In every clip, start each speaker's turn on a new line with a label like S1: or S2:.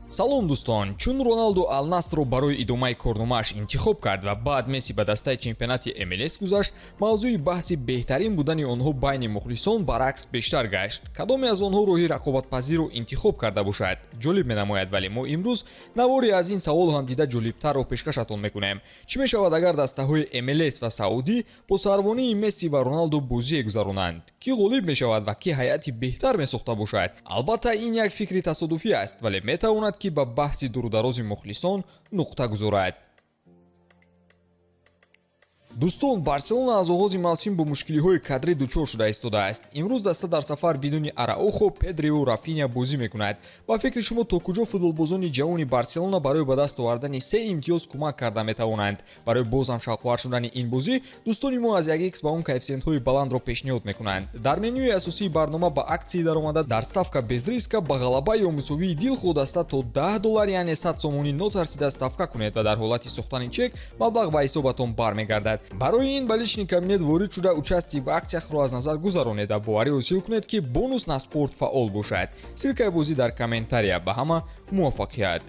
S1: Салом, дӯстон! Чун Роналду Алнасрро барои идомаи корномааш интихоб кард ва баъд Месси ба дастаи чемпионати МЛС гузашт, мавзӯи баҳси беҳтарин будани онҳо байни мухлисон баръакс бештар гашт. Кадоме аз онҳо роҳи рақобатпазирро интихоб карда бошад, ҷолиб менамояд, вале мо имрӯз навори аз ин савол ҳам дида ҷолибтарро пешкашатон мекунем. Чӣ мешавад, агар дастаҳои МЛС ва Саудӣ бо сарвонии Месси ва Роналду бозие гузаронанд? Кӣ ғолиб мешавад ва кӣ ҳайати беҳтар месохта бошад? Албатта, ин як фикри тасодуфӣ аст, вале метавонад, ки ба баҳси дурударози мухлисон нуқта гузорад. Дӯстон, Барселона аз оғози мавсим бо мушкилиҳои кадрӣ дучор шуда истодааст. Имрӯз даста дар сафар бидуни Араухо, Педриву Рафиня бозӣ мекунад. Ба фикри шумо, то куҷо футболбозони ҷавони Барселона барои ба даст овардани се имтиёз кӯмак карда метавонанд? Барои боз ҳам шавқовар шудани ин бозӣ дӯстони мо аз 1x ба он коэффисиентҳои баландро пешниҳод мекунанд. Дар менюи асосии барнома ба акции даромада, дар ставка без риска ба ғалаба ё мусовии дилхоҳ даста то 10 доллар, яъне 100 сомонӣ нотарсида ставка кунед ва дар ҳолати сӯхтани чек маблағ ба ҳисобатон бармегардад. Барои ин ба личный кабинет ворид шуда, участие в акциях-ро аз назар гузаронед ва боварӣ ҳосил кунед, ки бонус на спорт фаъол бошад. Ссылка и бозӣ дар комментария. Ба ҳама муваффақият!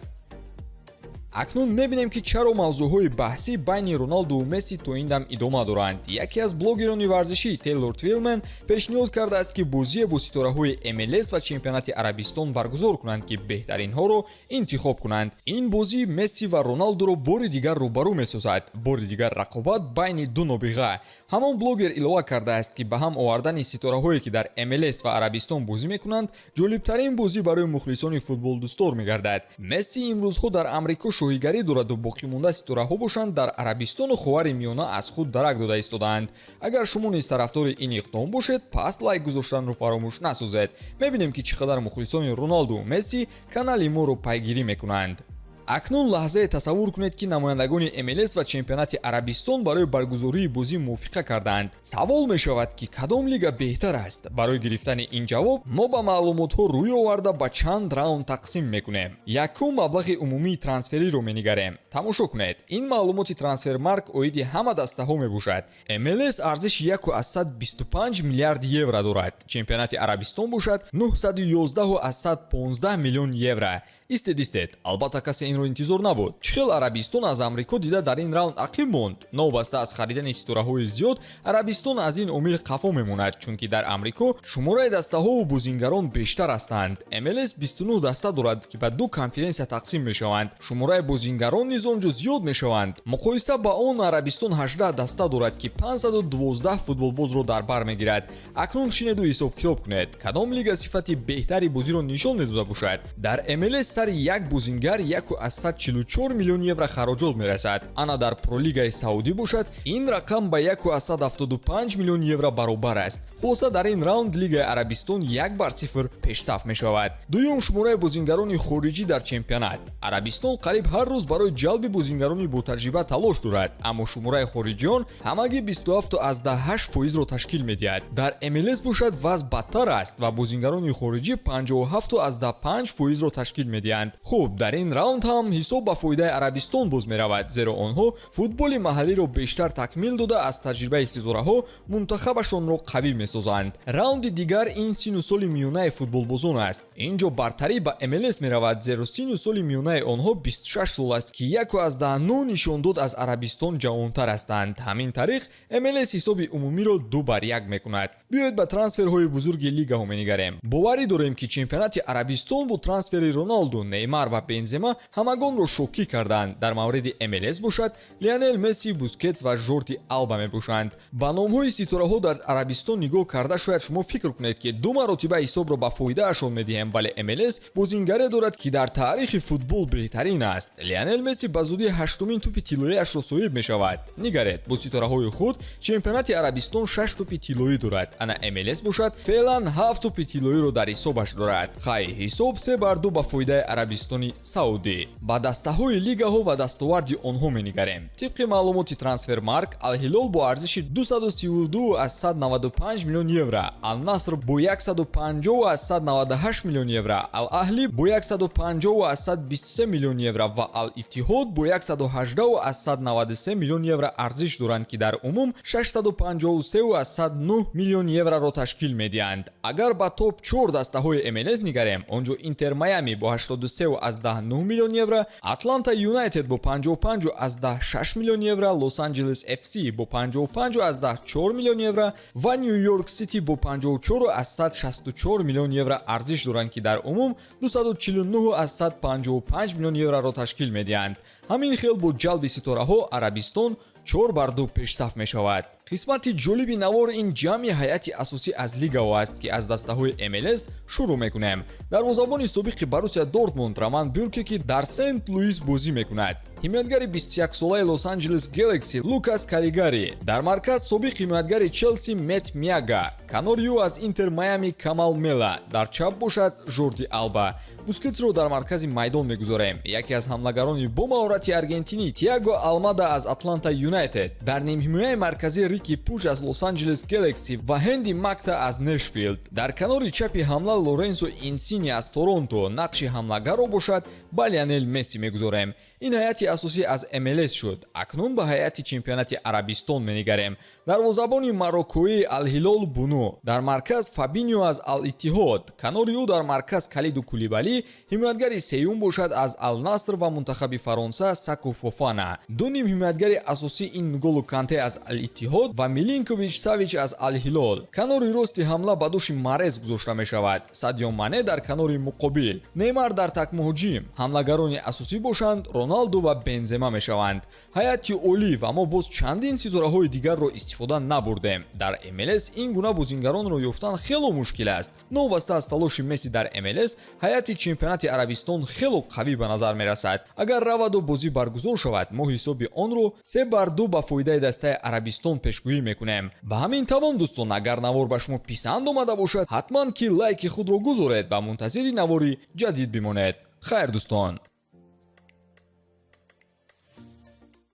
S1: Акнун мебинем, ки чаро мавзӯъҳои баҳсӣ байни Роналдуву Месси то ин дам идома доранд. Яке аз блогерони варзишӣ, Тейлор Твилмен, пешниҳод кардааст, ки бозие бо ситораҳои МЛС ва чемпионати Арабистон баргузор кунанд, ки беҳтаринҳоро интихоб кунанд. Ин бозӣ Месси ва Роналдуро бори дигар рӯбарӯ месозад, бори дигар рақобат байни ду нобиға. Ҳамон блогер илова кардааст, ки ба ҳам овардани ситораҳое, ки дар МЛС ва Арабистон бозӣ мекунанд, ҷолибтарин бозӣ барои мухлисони футболдӯстор мегардад. Месси имрӯзҳо дар Амрико шоҳигарӣ дораду боқимонда ситораҳо бошанд, дар Арабистону Ховари Миёна аз худ дарак дода истодаанд. Агар шумо низ тарафдори ин иқдом бошед, пас лайк гузоштанро фаромӯш насозед. Мебинем, ки чӣ қадар мухлисони Роналду Месси канали моро пайгирӣ мекунанд. Акнун лаҳзае тасаввур кунед, ки намояндагони МЛС ва чемпионати Арабистон барои баргузории бозӣ мувофиқа кардаанд. Савол мешавад, ки кадом лига беҳтар аст? Барои гирифтани ин ҷавоб мо ба маълумотҳо рӯй оварда, ба чанд раунд тақсим мекунем. Якум, маблағи умумии трансфериро менигарем. Тамошо кунед, ин маълумоти Трансфермарк оиди ҳама дастаҳо мебошад. МЛС арзиши 1,25 миллиард евро дорад, чемпионати Арабистон бошад 911,15 миллион евро. Истед, истед, албатта, касе инро интизор набуд. Чӣ хел Арабистон аз Амрико дида дар ин раунд ақиб монд? Новобаста аз харидани ситораҳои зиёд, Арабистон аз ин омил қафо мемонад, чунки дар Амрико шумораи дастаҳову бозингарон бештар ҳастанд. МЛС 29 даста дорад, ки ба ду конференсия тақсим мешаванд. Шумораи бозингарон низ он ҷо зиёд мешаванд. Муқоиса ба он, Арабистон 18 даста дорад, ки 512 футболбозро дар бар мегирад. Акнун шинеду ҳисобкитоб кунед, кадом лига сифати беҳтари бозиро нишон медода бошад? Дар МЛС сари як бозингар 1,44 миллион евро хароҷот мерасад. Ана дар Пролигаи Саудӣ бошад, ин рақам ба 1,75 миллион евро баробар аст. Хулоса, дар ин раунд лигаи Арабистон 1-0 пешсаф мешавад. Дуюм, шумораи бозингарони хориҷӣ дар чемпионат. Арабистон қариб ҳар рӯз барои ҷалби бозингарони ботаҷриба талош дорад, аммо шумораи хориҷиён ҳамагӣ 27,8 фоизро ташкил медиҳад. Дар МЛС бошад, вазъ бадтар аст ва бозингарони хориҷӣ 57,5 фоизро ташкил медиҳанд. Хуб, дар ин раунд ҳам ҳисоб ба фоидаи Арабистон боз меравад, зеро онҳо футболи маҳаллиро бештар такмил дода, аз таҷрибаи ситораҳо мунтахабашонро қавӣ месозанд. Раунди дигар ин сину соли миёнаи футболбозон аст. Ин ҷо бартарӣ ба МЛС меравад, зеро сину соли миёнаи онҳо 26 сол аст, ки 1,9 нишондод аз Арабистон ҷавонтар ҳастанд. Ҳамин тариқ МЛС ҳисоби умумиро 2-1 мекунад. Биёед, ба трансферҳои бузурги лигаҳо менигарем. Боварӣ дорем, ки чемпионати Арабистон бо трансфери Роналду, Неймар ва Бензема ҳамагонро шокӣ карданд. Дар мавриди МЛС бошад, Лионел Месси, Бускетс ва Жорди Алба мебошанд. Ба номҳои ситораҳо дар Арабистон нигоҳ карда, шояд шумо фикр кунед, ки ду маротиба ҳисобро ба фоидаашон медиҳем, вале МЛС бозингаре дорад, ки дар таърихи футбол беҳтарин аст. Лионел Месси ба зудӣ ҳаштумин тӯпи тиллоиашро соҳиб мешавад. Нигаред, бо ситораҳои худ чемпионати Арабистон шаш тӯпи тиллоӣ дорад, ана МЛС бошад, феълан ҳафт тӯпи тиллоиро дар ҳисобаш дорад. Хай, ҳисоб 3-2 ба фоидаи Арабистони Саудӣ. Ба дастаҳои лигаҳо ва дастоварди онҳо менигарем. Тибқи маълумоти Трансфермарк, Алҳилол бо арзиши 232,95 миллион евро, Алнаср бо 150,98 миллион евро, Алаҳли бо 150,23 миллион евро ва Алиттиҳод бо 118,93 миллион евро арзиш доранд, ки дар умум 653,9 миллион евроро ташкил медиҳанд. Агар ба топ 4 дастаҳои МЛС нигарем, он ҷо Интер Майами бо 83 83,9 миллион евро, Атланта Юнайтед бо 55,6 миллион евро, Лос-Анҷелес FC бо 55,4 миллион евро ва Нью-Йорк Сити бо 54,64 миллион евро арзиш доранд, ки дар умум 249,55 миллион евроро ташкил медиҳанд. Ҳамин хел бо ҷалби ситораҳо Арабистон 4-2 пешсаф мешавад. Қисмати ҷолиби навор ин ҷамъи ҳайати асосӣ аз лигаҳо аст, ки аз дастаҳои МЛС шурӯъ мекунем. Дарвозабони собиқи Борусия Дортмунд Роман Бюрке, ки дар Сент Луис бозӣ мекунад. Ҳимоятгари 21-солаи Лос-Анҷелес Гэлакси Лукас Калигари. Дар марказ собиқ ҳимоятгари Челси Мет Миага. Канори ӯ аз Интер Майами Камал Мела. Дар чап бошад Жорди Алба. Бускетсро дар маркази майдон мегузорем. Яке аз ҳамлагарони бо маҳорати аргентинӣ Тиаго Алмада аз Атланта Юнайтед. Дар нимҳимояи марказӣ Рики Пуч аз Лос-Анҷелес Гэлакси ва Ҳенди Макта аз Нешфилд. Дар канори чапи ҳамла Лоренсо Инсини аз Торонто. Нақши ҳамлагарро бошад ба Лионел Месси мегузорем. Ин ҳайати асосӣ аз МЛС шуд. Акнун ба ҳайати чемпионати Арабистон менигарем. Дарвозабони мароккоии Алҳилол Буну. Дар марказ Фабинио аз Ал-Иттиҳод. Канори ӯ дар марказ Калиду Кулибали. Ҳимоятгари сеюм бошад аз Ал-Наср ва мунтахаби Фаронса Саку Фофана. Ду нимҳимоятгари асосӣ ин Нголо Канте аз Ал-Иттиҳод ва Милинкович Савич аз Алҳилол. Канори рости ҳамла ба дӯши Марез гузошта мешавад. Садио Мане дар канори муқобил, Неймар дар такмуҳоҷим. Ҳамлагарони асосӣ бошанд Роналду ва Бензема мешаванд. Ҳайати олӣ, ва мо боз чандин ситораҳои дигарро истифода набурдем. Дар МЛС ин гуна бозингаронро ёфтан хело мушкил аст. Новобаста аз талоши Месси дар МЛС, ҳайати чемпионати Арабистон хело қавӣ ба назар мерасад. Агар раваду бозӣ баргузор шавад, мо ҳисоби онро 3-2 ба фоидаи дастаи Арабистон пешгӯӣ мекунем. Ба ҳамин тамом, дӯстон. Агар навор ба шумо писанд омада бошад, ҳатман ки лайки худро гузоред ва мунтазири навори ҷадид бимонед. Хайр, дӯстон.